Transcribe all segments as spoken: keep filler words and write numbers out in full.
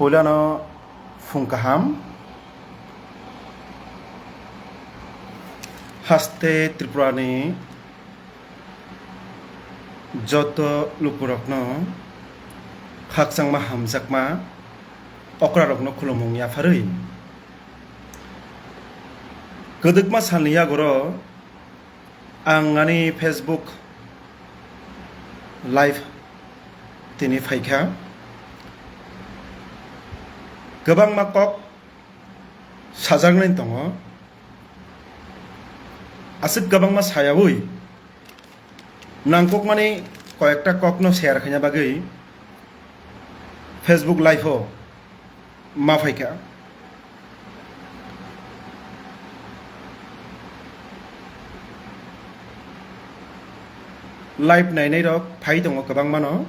Puilano phung kaham. Haste Tripurani joto lukurokno khakchangma hamjakma okrarokno khulumung yapharwi. Kwdwkma salni yagoro ang ani Facebook live tini phaikha. Kwbangma kok sajaknai tongo. Aswk kwbangma sayawi nangkukmani koyekta kokno share khaina bagwi Facebook live o ma phaikha. Live nainai rok phai tongo kwbangmano.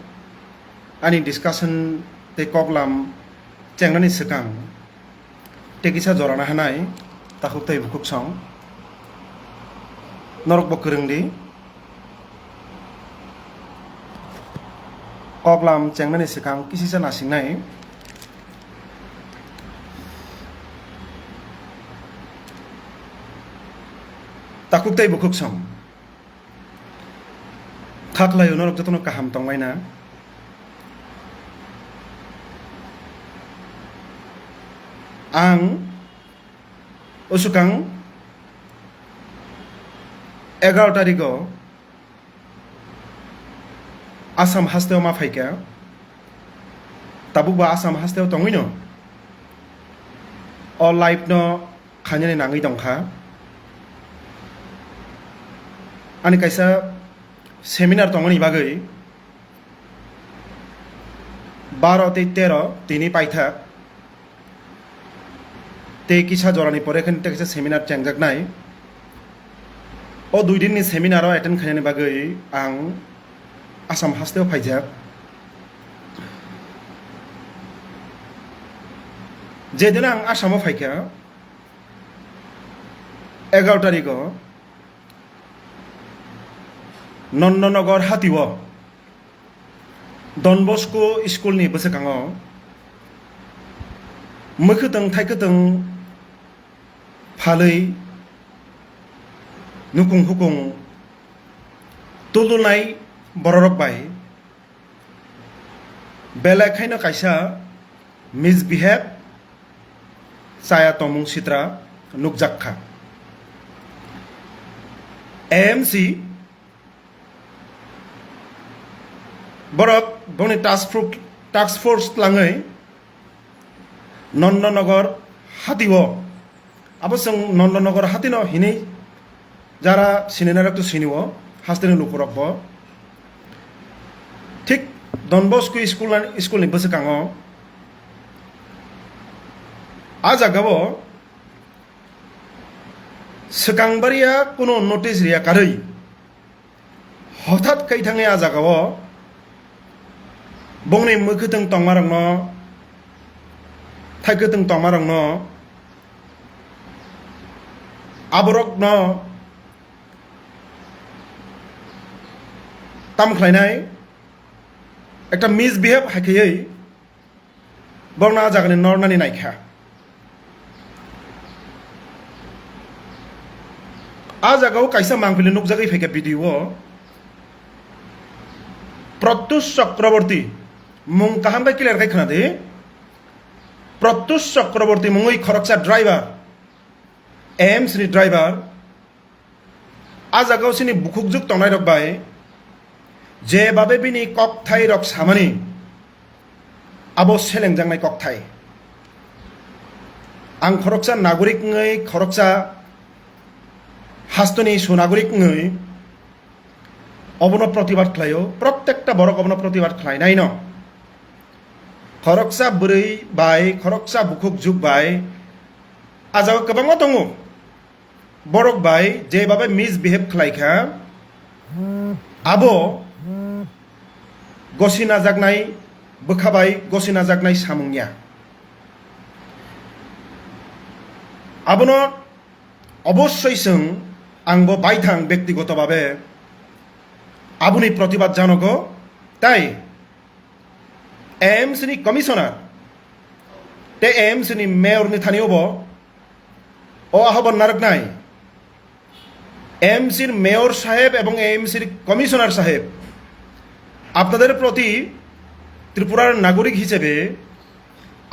Ani discussion tei koklam chengnani swkang tei kisa jorana hanai takhuk tei bukhuk song. Norokbo kwrwng di. Koklam chengnani swkang kisisa nasingnai. Takhuk tei bukhuk song. Kha khlaio norok jotono kaham tonglaina. Ang usukang egaroh tarigo Assam hasteo ma phaikha. Tabukbo Assam hasteo tongwino o live no khainani nangwi tongkha. Ani kaisa seminar tongmani bagwi baro tei tero tini paithak tei kisa jorani pore khe tei kisa seminar chengjaknai. O dui dinni seminar o attend khainani bagwi ang Assam hasteo phaijak. Jedino ang Assam o phaikha, egaroh tarigo Nondonogor hatio Don Bosco school ni bwswkango mwkhwtwng thaikwtwng phalwi nukung hukung tulunai bororok bai belai khaino kaisa misbehave chaya tongmung sitra nukjak kha. A M C borok boni task force, task force tlangwi Nondonogor hatio, abo chwng Nondonogor hatino hinwi jara sininai rok to sinio, hasteni lukurokbo. Thik Don Bosco school, school ni bwswkango a jagao swkang baria kuno notice riya karwi hothat kai thangwi a jagao bongni mwkhwtwng tongmarokno, thaikwtwng tongmarokno, aborokno tam khlainai ekta misbehave hai khaiwi borokno a jagani nornani naikha. A jagao kaisa mangpili nukjagwi phaikha video o. Pratyush Chakraborty, mung kaham khe clear khe khna di. Pratyush Chakraborty mungwi khoroksa driver, A M C ni driver, a jagao chini bukhukjwk tongnairok bai je babe bini kokthairok samani, abo selengjaknai kokthai. Ang khoroksa nagorik wngwi, khoroksa hasteni sunagorik wngwi obono protibad khlaio, prottekta borok obono protibad khlainaino. Khoroksa bwrwi bai, khoroksa bukhukjwk bai a jagao kwbangma tongo. Borok bai je babe misbehave khlai kha, abo gosi najaknai, bwkha bai gosi najaknai samung ya. Abono obossoi chwng, ang bo baithang bektigoto babe aboni protibad janogo, tai A M C ni commissioner Te A M C ni mayor ni thani obo, o ahobor narwknai A M C r mayor saheb ebong A M C r commissioner saheb, আপনাদের প্রতি ত্রিপুরার নাগরিক হিসেবে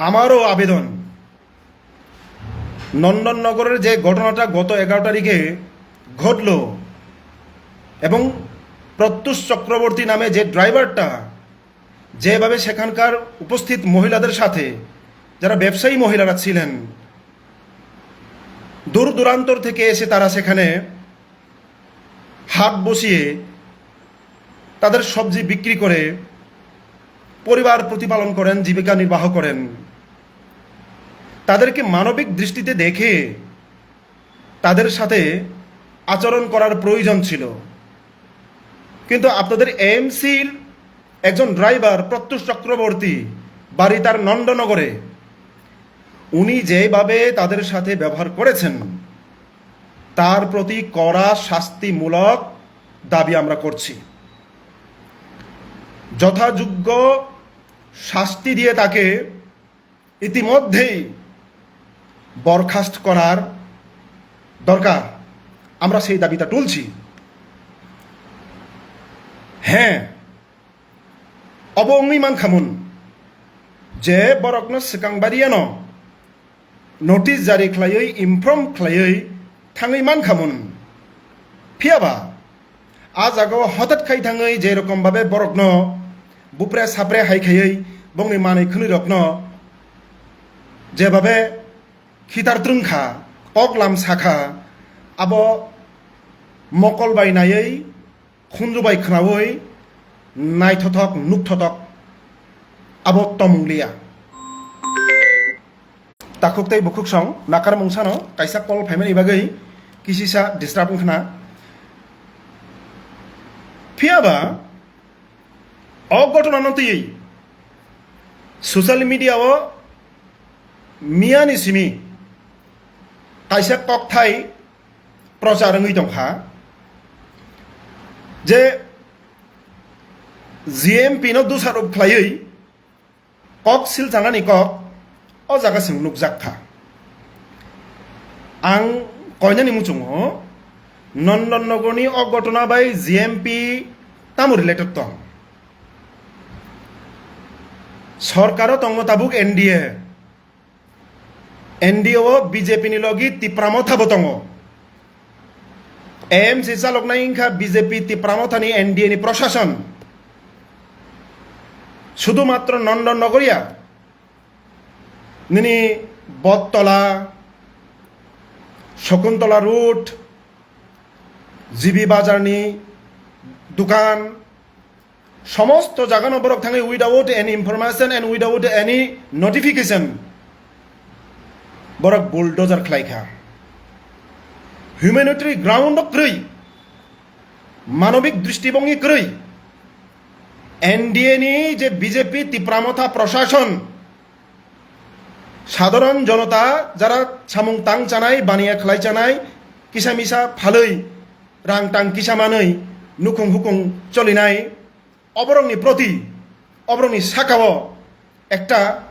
আমারও আবেদন, নন্দননগরের যে ঘটনাটা গত এগারো তারিখে ঘটল এবং প্রত্যুষ চক্রবর্তী নামে যে ড্রাইভারটা যেভাবে সেখানকার উপস্থিত মহিলাদের সাথে, যারা ব্যবসায়ী মহিলারা ছিলেন, দূর দূরান্তর থেকে এসে তারা সেখানে হাট বসিয়ে তাদের সবজি বিক্রি করে পরিবার প্রতিপালন করেন, জীবিকা নির্বাহ করেন। তাদেরকে মানবিক দৃষ্টিতে দেখে তাদের সাথে আচরণ করার প্রয়োজন ছিল। কিন্তু আপনাদের এএমসির একজন ড্রাইভার প্রত্যুষ চক্রবর্তী, বাড়ি তার নন্দনগরে, উনি যেভাবে তাদের সাথে ব্যবহার করেছেন, তার প্রতি কড়া শাস্তিমূলক দাবি আমরা করছি। যথাযোগ্য শাস্তি দিয়ে তাকে ইতিমধ্যেই বরখাস্ত করার দরকার। আমরা সেই দাবিটা তুলছি। হ্যাঁ, obo wngwi mankhamun je borokno swkang bariyano notice jari khlaiwi, inform khlaiwi thangwi mankhamun. Phiyaba, a jagao hotat khai thangwi je rokom babe borokno bupre sapre hai khaiwi bongni manwi khwnwi rokno jebabe khitar trwngkha, kok lam sakha, abo mokol bai naiwi, khunju bai khnaui, naithothok nukthothok abo tomung liya. Takhuk tei bukhuk song nakar mungsano kaisa call phaimani bagwi kisisa disturb wngkhna. Phiyaba o ghotona no twiwi social media o miyani simi kaisa kokthai prochar wngwi tongkha je G M P no dusarop khlaiwi kok silchanani kok o jaga chwng nukjak kha. Ang koinani muchungo Nondon Nogorni o ghotona bai G M P tamo related tong? Sorkaro tongo tabuk N D A. N D A o B J P ni logi Tipra Motha bo tongo. A M C chaloknai wngkha B J P Tipra Motha ni N D A ni prosason. Sudhumatro Nondon Nogor ya, nini Bottola, Shakuntala Road, G B Bazar ni dukan, somosto jagano borok thangwi without any information and without any notification borok bulldozer khlai kha. Humanitarian ground o kwrwi, manobik dristibongni kwrwi, N D A ni je B J P Tipra Motha prosason, sadharon jonota jara samung tang chanai, baniya khlai chanai, kisa misa phalwi, rang tang kisa manwi, nukhung hukhung cholinai, oborokni proti, oborokni sakao ekta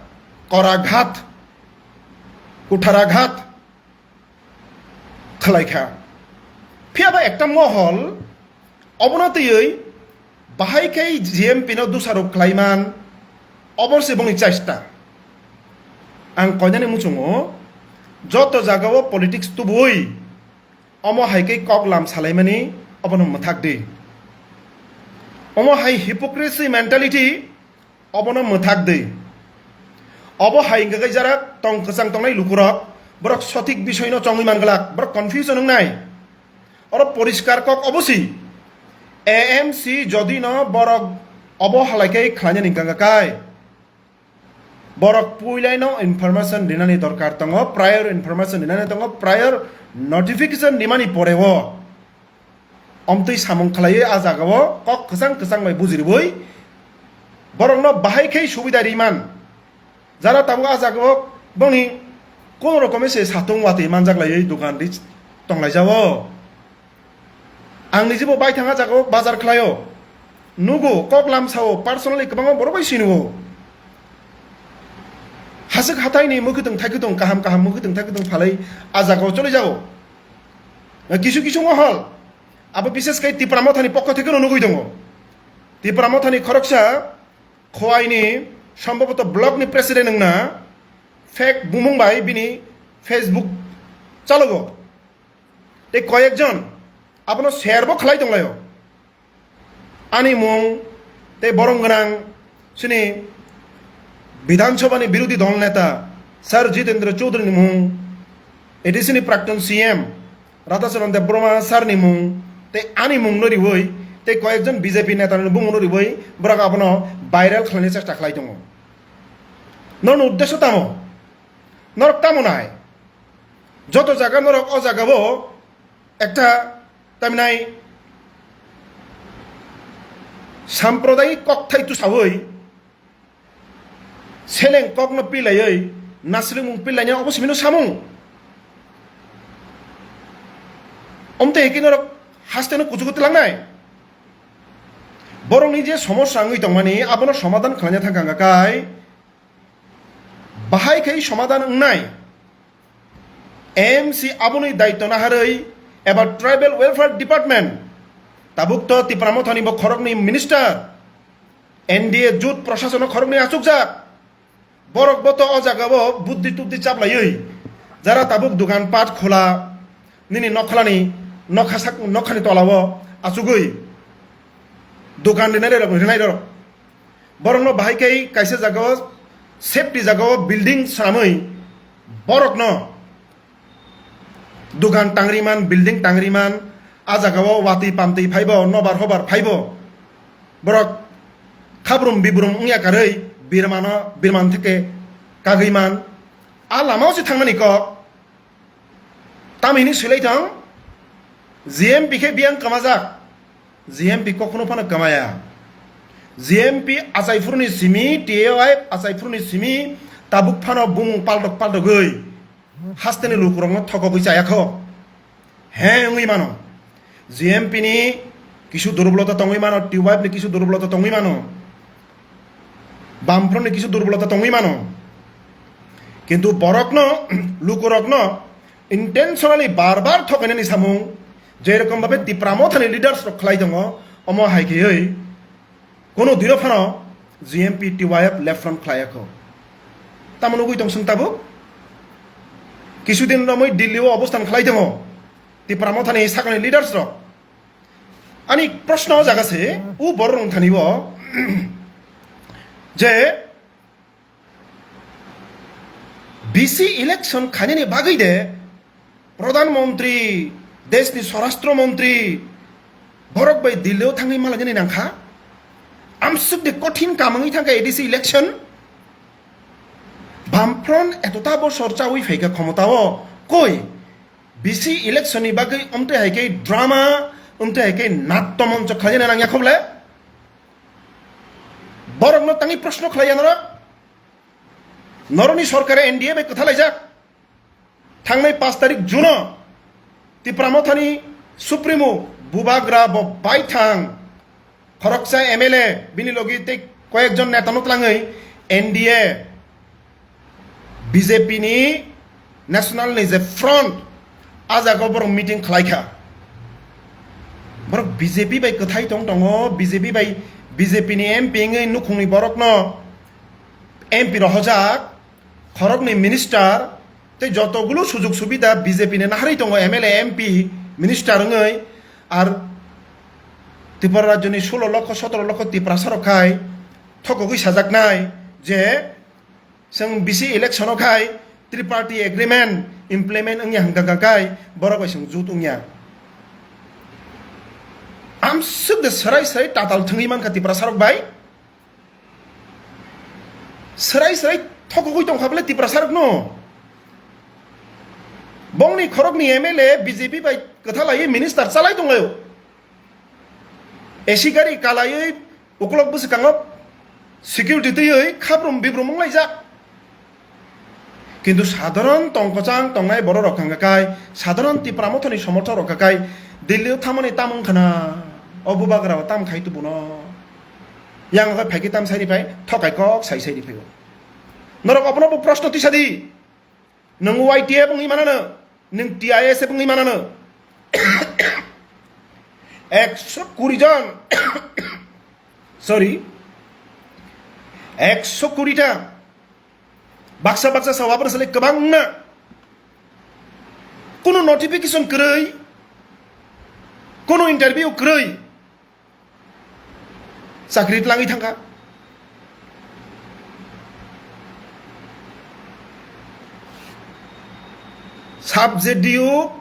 koraghat, kutharaghata khlai kha. Phiyaba ekta mohol obono twiwi bahai khe G M P no dusarop khlai man, obor se bongni chesta. Ang koinani muchungo joto jagao politics tubui omo hai khe kok lam salaimani obono mwthak di. Omo hai hypocrisy mentality obono mwthak di. Obo hai hwnkha khe jara tong kwchang tongnai lukurok, borok sothik bisoino chongwi manglak, borok confusion wngnai. Oro poriskar kok obo si, A M C jodi no borok obo halai khe khlainani hwnkha kha kai. Borok puilaino information rinani dorkar tongo, prior information rinani tongo, prior notification rimani poreo. Omtwi samung khlaiwi a jagao kok kwchang kwchang bai bujiribui borokno bahai khe subida riman. Jara tabuk a jagao bongni kono rokome se satung watwi manjak laiwi dogan ri tonglaijao. Ang nijibo baithang a jagao bazar khlaio. Nugo, kok lamsao, personally kwbangma borok bai sinugo. Aswk hathai ni mwkhwtwng thaikhutung, kaham kaham mwkhwtwng thaikhutung phalwi a jagao choli jago. Kisu kisu mohol, abo bishes khai Tipra Mothani pokho theke no nugwi tongo. Tipra Mothani khoroksa Khowai ni, sombhoboto block ni president wngna, fake bumung bai bini Facebook chalogo. Tei koyekjon abono share bo khlai tonglaio. Ani mung tei borom gwnang chini Bidhan Sabha ni birodhi dol neta Sir Jitendra Chaudhary ni mung, A D C ni prakton C M Radhachandra Debbarma sir ni mung tei ani mung no riwi tei koyekjon B J P neta ni bumung no riwi borok abono viral khlaina chesta khlai tongo. Norokni uddesho tamo? Norok tamo nai? Joto jaga norok o jaga bo ekta tamnai samprodayik kokthai tusawi seleng kokno pilaiwi nasrwngmung pilaina obo simino samung. Omtwi hikhe norok hasteno kuchugo twlangnai. Borokni je somosya wngwi tongmani abono somadhan khlaina thangkha kai. Bahai khai somadhan wngnai. M C aboni daityo naharwi eba Tribal Welfare Department, tabuk to Tipra Mothani bo khoroknwi minister, N D A jut prashasono khoroknwi achukjak. Borok bo to o jaga o buddi tubdi chaplaiwi jara tabuk dukan pat khola nini nokhlani nokha sak-, nokhani tola o achugwi dukan rinai rok, rinai rok. Borokno bahai khe kaisa jagao safety jagao building swnamwi borokno dukan tangri man, building tangri man, a jagao watwi pamtwi phaibo, nobar hobar phaibo. Borok khabrum bibrum wngya karwi birmano, birman theke kagwi man. A lamao se thangnani kok. Tamo hini swilai thang, G M P khe biyang kwmajak, G M P kokno phano kwmaya. G M P achaiphuruni simi, T A Y F achaiphuruni simi, tabuk phano bumung paltok paltogwi hasteni lukurokno thokogwi chayakho. He wngwi mano. G M P ni kisu durbolota tongwi mano, T Y F ni kisu durbolota tongwi mano, Bamfront ni kisu durbolota tongwi mano. Kintu borokno, lukurokno intentionally bar bar thokainani samung, je rokom bhabe Tipra Mothani leaders rok khlai tongo, omo hai kheyoi kono dino phano G M P T Y F left front khlai yakho. Tamo nugwi tong swng tabuk? Kisudin romwi Delhi o obostan khlai tongo Tipra Mothani sakni leaders rok. Ani proshno o jaga se, u borok rong thani o je B C election khainani bagwi de Pradhan Mantri, deshni Swarashtra Mantri borok bai Delhi o thangwi malainani nangkha. Amsuk de kothin kamangwi thangkha A D C election. Bamfront etota bosor chawi phaikha khomota o, koi B C election ni bagwi omtwi hai khe drama, omtwi hai khe natto moncho khlaina nang yakho bole? Borokno tangwi proshno khlai ya norok? Norokni sorkar N D A bai kwthalaijak. Thangnai pash tarik June o Tipra Mothani Supremo Bubagra bo baithang khoroksa M L A bini logi tei koyekjon netano twlangwi N D A B J P ni national ni je front, a jaga o borok meeting khlai kha. Borok B J P bai kwthai tong tongo, B J P bai, B J P ni M P wngwi nukhungni borokno M P rohorjak, khoroknwi minister tei jotogulo sujug subida B J P ni naharwi tongo, M L A, M P, minister wngwi. Ar Tripura rajyoni sulo lokho, sotoro lokho Tiprasa rok khai thokogwi sajaknai je, chwng B C election o khai triparty agreement implement wngya hwnkha hwnkha khai borok bai chwng jut wngya. Amsuk de swrai swrai tatal thwngwi mankha Tiprasa rok bai. Swrai swrai thokogwi tongkha bole Tiprasa rok no. Bongni khorokni M L A B J P bai kwthalaiwi minister chalai tonglaio. A C gari kalaiwi ukulok bwswkango security twiwi khabrum bibrum wnglaijak. Kintu sadharon tongkwchang tongnai borok rok hwnka kai, sadharon Tipra Mothani somorthok rok hwnka kai, Delhi o thamani tam wngkha na, o bubagra o tam khai tubuno. Yang hoi phaikhe tam sairi phai, thokai kok sai sairi phai o. Norok obono bo proshno tisa di. Nwng Y T F wngwi manano, nwng T I S F wngwi manano. Ekso kuri jon, sorry, ekso kuri ta baksa baksa sawa bwrwi salai kwbangna. Kunu notification kwrwi, kunu interview kwrwi. Chakri tlangwi thangkha. Sub J D O,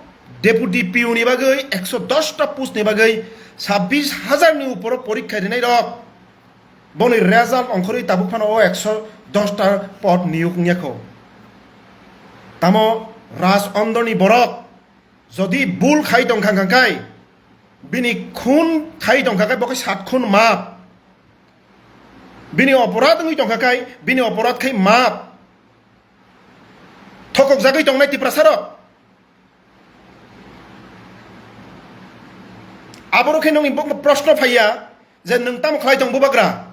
deputy P O ni bagwi ekso dos ta post ni bagwi sabbish hajar ni uporo porikha rinai rok. Boni result ongkhorwi tabuk phano o ekso dos ta pod niyok wngya kho. Tamo Raj Ondoni borok jodi bul khai tongkha kha kai, bini khun khai tongkha kai, bo khe sat khun map. Bini oporad wngwi tongkha kai, bini oporad khai map. Thokok jagwi tongnai Tiprasa rok. Aboro khe nongni bo proshno phaiya je nwng tamo khlai tong bubagra?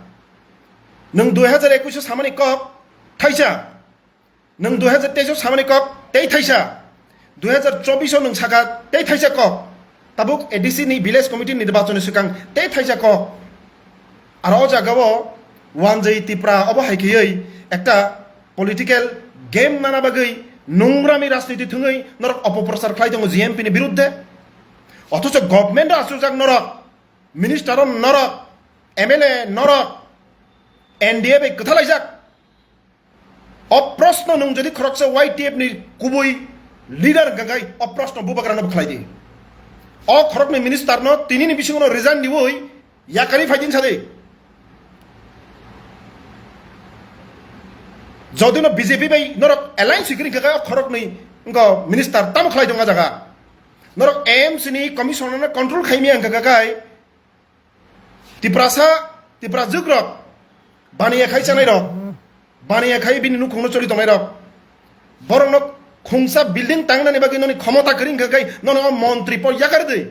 Nwng dui hajar ekwis o samani kok thaisa. Nwng dui hajar teis o samani kok tei thaisa, dui hajar chobbish o nwng saka tei thaisa kok, tabuk A D C ni village committee nirbachon ni swkang tei thaisa kok. Aro o jaga o Wanjwi Tipra obo hai kheywi ekta political game nana bagwi nungrami rajniti thwngwi norok opoprochar khlai tongo G M P ni birudde. Othocho government o achukjak norok, minister o norok, M L A norok, N D A bai kwthalaijak. O proshno nwng jodi khoroksa Y T F ni kubui leader hwnkha khai o proshno bubagrano bo khlai di. O khoroknwi minister no tini ni bisingo no resign diwi yakari phai din sadi. Jodi no B J P bai norok alliance sikri hwnkha khai o khoroknwi wngkha minister tamo khlai tong o jaga. Norok A M C ni commissioner no control khai miya hwnkha khai Tiprasa, Tiprajwk rok, baniya khai chanai rok, baniya khai bini nukhungno choli tongnai rok, borokno khungsa building tangnani bagwi noni khomota kwrwi hwnkha khai nono o montri pod yakar di.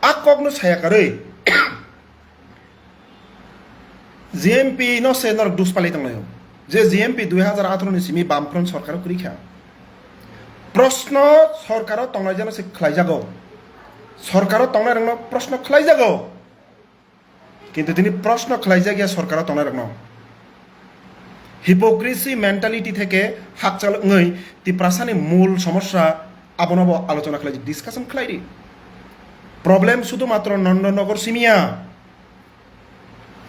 A kokno saya karwi. G M P no se norok dus palai tonglaio. Je G M P dui hajar atharo ni simi Bamfront sorkar o kwrwi kha. Proshno sorkar o tongnai jano se khlai jago. Sorkar o tongnai rokno proshno khlai jago. Kintu tini proshno khlai jak ya sorkar o tongnai rokno. Hypocrisy mentality theke hakchal wngwi Tiprasa ni mul somosya abono bo alochona khlai, discussion khlai di. Problem sudhu matro Nondonagar simi ya.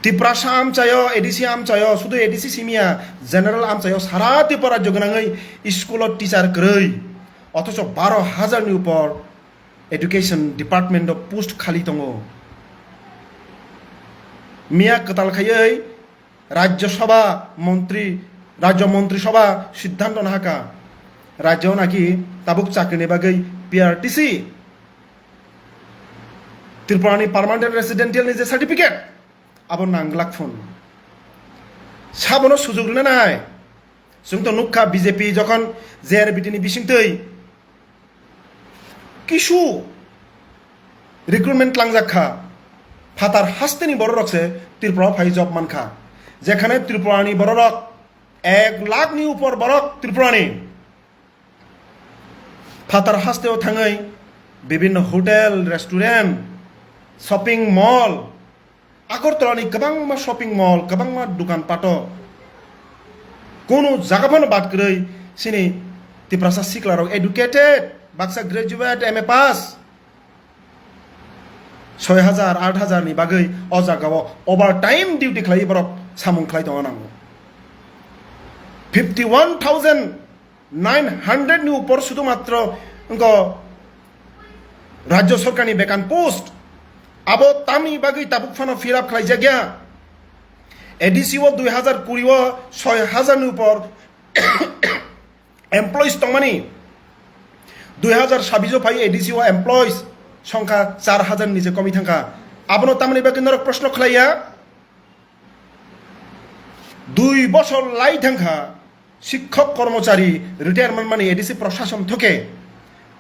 Tiprasa amchaio, A D C amchaio, sudhu A D C simi ya, general amchaio, sara Tripura rajyo gwnangwi school o teacher kwrwi. Othocho baro hajar ni upor education department o post khali tongo. Miya kwtal khaiwi Rajya Sabha montri, Rajya Montri Sabha siddhanto nahaka, rajya o naki tabuk chakri ni bagwi P R T C, Tripura ni permanent residential ni je certificate, abo nanglak phun. Sabono sujuk rwna nai. Chwng to nukha B J P jokhon J R B T ni bisingtwi kisu recruitment tlangjak kha, phatar hasteni bororok se Tripura o phai job man kha. Jekhane Tripura ni bororok ek lakh ni upor borok Tripura ni phatar hasteo thangwi bibinno hotel, restaurant, shopping mall, Agartala ni kwbangma shopping mall, kwbangma dukan pato, kunu jaga phano bad kwrwi sini Tiprasa siklarok educated, baksa graduate, M A pass, soi hajar, aat hajar ni bagwi o jagao overtime duty khlai borok samung khlai tongna nango. Fifty one thousand nine hundred ni upor sudhumatro wngkha Rajya Sorkar ni bekan post. Abo tamni bagwi tabuk phano fill up khlai jak ya. A D C o dui hajar kuri o soi hajar ni upor employees tongmani. Dui hajar sabbish o phai A D C o employees songkha char hajar ni je komi thangkha. Abono tamni bagwi norok proshno khlai ya. Dui bosor lai thangkha sikhok kormochari retire manmani A D C proshashon thoke.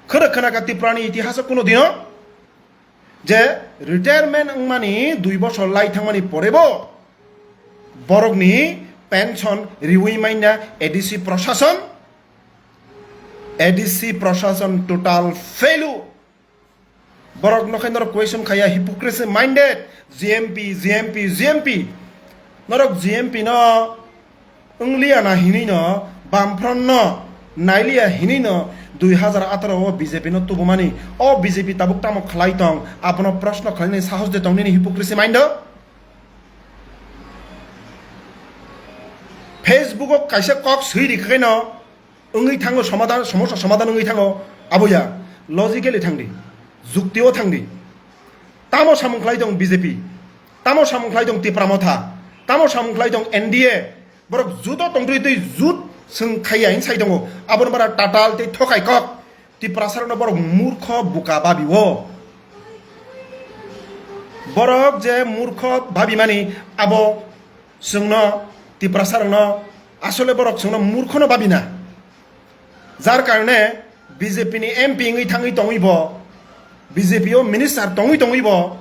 Khwrwk khwnakha Tripura ni itihaso kuno dino je retirement wngmani dui bosor lai thangmani porebo borokni Pension riwi manya A D C prosason, A D C prosason total failure. Borok no khe norok question khaya hypocrisy minded, G M P, G M P, G M P. Norok G M P no wngliya na hinwi no, Bamfront no nailiya hinwi no, dui hazar atharo o B J P no tubumani, o B J P tabuk tamo khlai tong, abono proshno khlainani sahos de tong nini hypocrisy mind o? Facebook o kaisa kok swi ri khe no, wngwi thango somadan, somosa somadan wngwi thango, abo ya, logically thangdi, juktio thangdi. Tamo samung khlai tong B J P, tamo samung khlai tong Tipra Motha, tamo samung khlai tong N D A, borok juto tongtwi twi jut swng khaiya hin sai tongo, aboni bara tatal tei thokai kok, Tiprasarokno borok murkho buka babio. Borok je murkho babimani abo chwngno Tiprasarokno asole borok chwngno murkhono babina. Jar karone B J P ni M P wngwi thangwi tongwi bo, B J P o minister tongwi tongwi bo,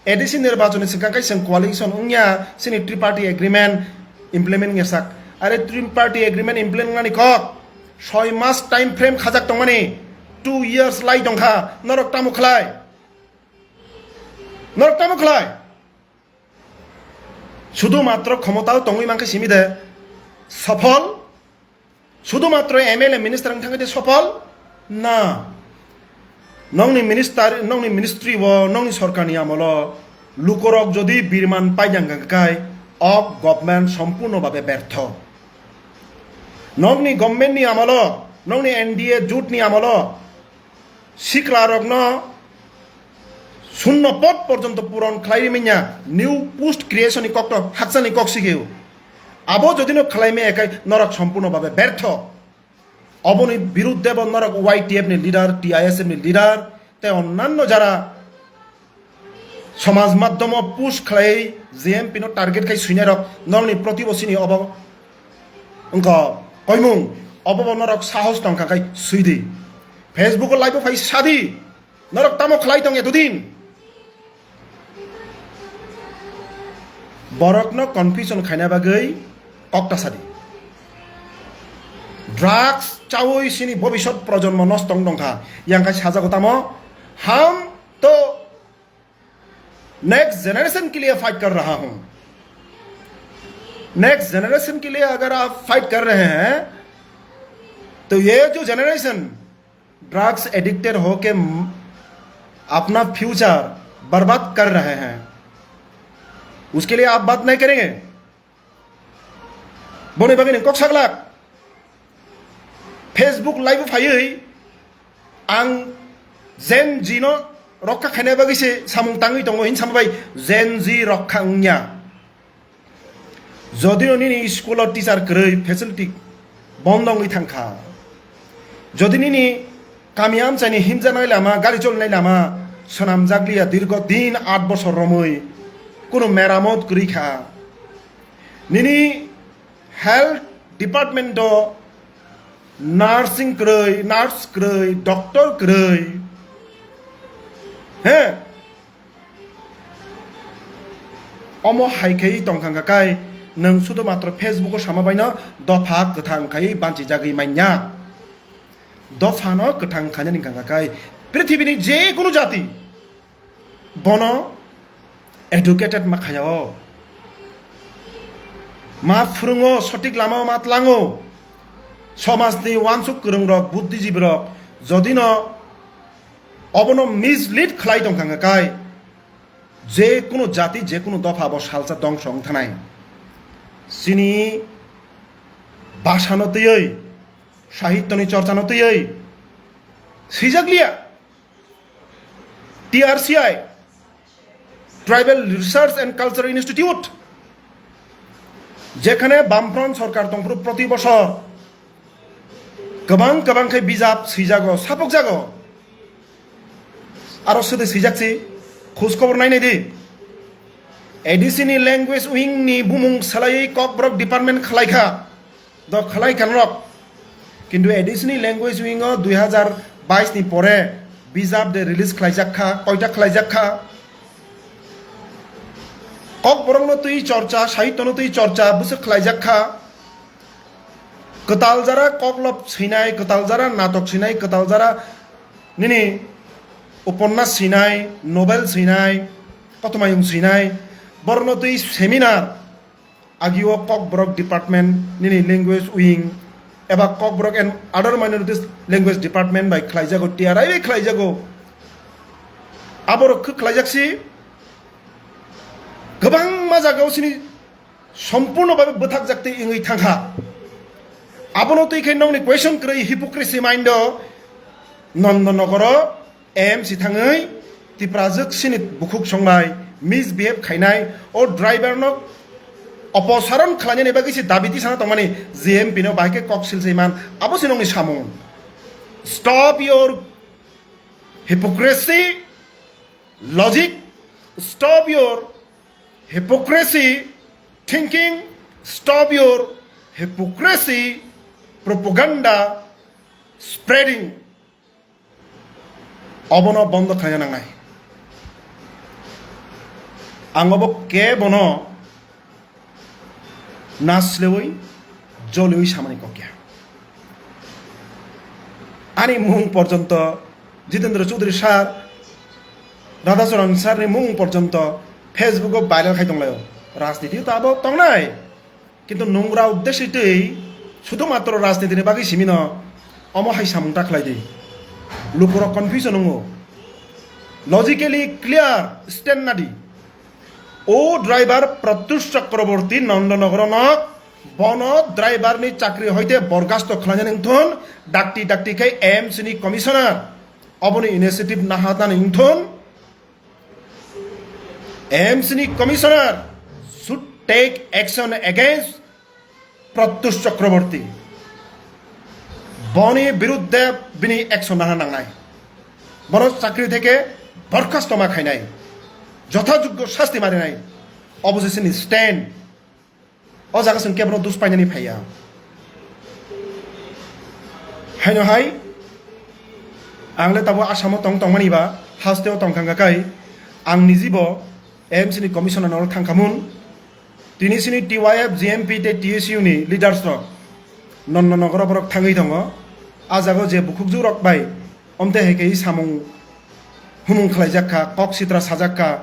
A D C nirbachon ni swkang khe chwng coalition wngya, chini triparty agreement implement wngya sak. Are triparty agreement implement wngnani kok soi mas time frame khajak tongmani, two years lai tongkha, norok tamo khlai? Norok tamo khlai? Sudhu matro khomotao tongwi mankhe simi de sophol? Sudhu matro M L A minister wng thangwi de sophol? Na. Nongni minister, nongni ministry o, nongni sorkarni amolo lukorok jodi birman paijang kha kai, o government sompurno babe bertho. Nongni government ni amolo, nongni N D A jut ni amolo, siklarokno shunno pod porjonto puron khlai rimanya, new post creation ni kokto hakchani kok sigeo. Abo jodi no khlai maya kai norok sompurno babe bertho. Oboni birudde bo norok Y T F ni leader, T I S F ni leader, tei onnanno jara somaj madhomo push khlai G M P no target khai swinai rok norokni protibosini obo wngkha koimung, obo bo norok sahos tongkha khai swidi. Facebook o live o phai sadi, norok tamo khlai tong etodin? Borokno confusion khaina bagwi kokta sadi. Drugs chawi sini bobisot projonmo nosto wng tongkha. Yang khai sajago tamo, ham to next generation ke liye fight kar raha hoon. Next generation ke liye agar aap fight kar rahe hain, to ye jo generation drugs addicted hoke m-, apna future barbad kar rahe hain, uske liye aap baat nahi karenge? Boni bagwi nwng kok saglak. Facebook live o phaiwi ang Gen Z no rokha khaina bagwi se samung tangwi tongo hin sama bai Gen Z rokha wngya. Jodi o nini school o teacher kwrwi, facility bondo wngwi thangkha, jodi nini kami amchaini himjaknai lama, gari cholnai lama swnamjakliya, dirgo din aat bosor romwi kunu meramot kwrwi kha, nini health department o nursing kwrwi, nurse kwrwi, doctor kwrwi, he, omo hai khai tongkha kha kai, nwng sudhu matro Facebook o sama baino dopha kwthang khai banchijagwi manya. Dophano kwthang khainani wngkha kha kai, prithibini je kunu jati bono educated ma khaya o, ma phwrwngo, sotik lama o ma tlango. Somajni uansuk kwrwngrok, buddhijibirok jodino obono mislead khlai tongkha kha kai, je kunu jati, je kunu dopha bo salsa dongso wng thanai. Chini bhasano twiwi, sahityoni chorchano twiwi swijakliya. T R C I, Tribal Research and Cultural Institute, jekhane Bamfront sorkar tongphuru proti bosor kwbang kwbang khe bijap swijago, sapukjago. Aro swdwi swijak si, khoj khobor nainai di. A D C ni language wing ni bumung salaiwi Kokborok department khlai kha, do khlai kha norok. Kintu A D C ni language wing o dui hazar bais ni pore bijap de release khlaijak kha, koita khlaijak kha? Kokborokno twi chorcha, sahityono twi chorcha bwswk khlaijak kha. Kwtal jara koklop swinai, kwtal jara natok swinai, kwtal jara nini uponnas swinai, novel swinai, kothoma yung swinai, borokno twi seminar, agio Kokborok department nini language wing eba Kokborok and other minorities language department bai khlaijago, T R I bai khlaijago. Aborok khe khlaijak si kwbangma jagao sini sompurno babe bwthakjak tei wngwi thangkha. Abono twi khe nokni question kwrwi hypocrisy mind o Nondonogoro A M C thangwi Tiprajwk sini bukhuk songbai misbehave khainai o driver no oposaron khlainani bagwi se dabi tisana tongmani G M P no bahai khe kok silsai man abo se nokni samung. Stop your hypocrisy logic, stop your hypocrisy thinking, stop your hypocrisy propaganda spreading. Obono bondo khlaina nangnai. Ang obo kebono naslewi joliwi samani kokya. Ani mung porjonto Jitendra Chaudhary sir, Radhacharan sir ni mung porjonto Facebook o viral khai tonglaio. Rajniti to abo tongnai. Kintu nungra uddesho twi sudhumatro rajniti ni bagwi simino omo hai samung ta khlai di. Lukurok confusion wngo. Logically clear stand nadi. O driver Pratyush Chakraborty Nandanagar no bono driver ni chakri hoite borgasto khlainani wngthun dakti dakti khai A M C ni commissioner oboni initiative naharnani wngthun A M C ni commissioner should take action against Pratyush Chakraborty. Boni birudde bini action nahar nangnai. Bono chakri theke borkhasto ma khainai. Jothajoggo sasti marinai. Opposition ni stand. O jaga chwng kebono dus painani phaiya. Haino hai, ang le tabuk Assam o tong tongmani ba, haste o tong thangkha kai, ang nijibo A M C ni commissioner no thangkhamun, tini sini T Y F, G M P tei T S U ni leaders rok Nandanagar o borok thangwi tongo. A jaga o je bukhukjwk rok bai omte hai khe samung humung khlaijak kha, kok sitra sajak kha,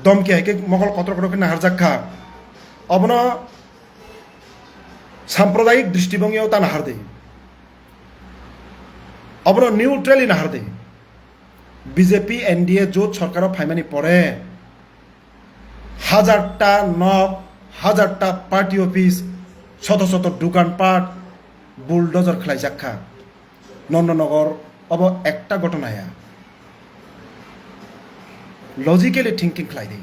domki hai khe mokol kotor kotor khe naharjak kha. Obono sampradayik dristibongyo ta nahar di. Obono neutrally nahar di. B J P N D A jot sorkaro phaimani pore hajarta nok, hajarta party office, soto soto dukan pat bulldozer khlaijak kha. Nandanagar obo ekta ghotona ya. Logically thinking khlai di.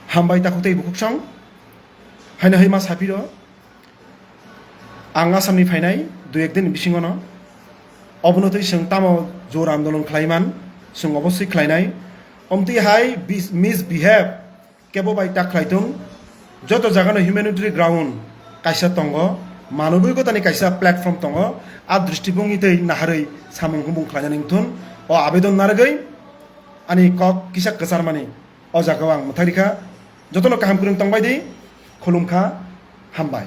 Hambai takhuk tei bukhuk song. Haino hai ma sapiro. Ang Assam ni phainai dui ek din bisingo no. Obono twi chwng tamo jor andolon khlai man, chwng oboswi khlainai. Omtwi hai bis-, misbehave kebo bai ta khlai tung. Joto jaga no humanitarian ground kaisa tongo, manobikota ni kaisa platform tongo. A dristibongni twi naharwi samung humung khlainani wngthun. O abedon narwgwi ani kok kisa kwcharmani o jaga o ang mwthai rikha. Jotono kaham kwrwng tongbai di, khulumkha, hambai.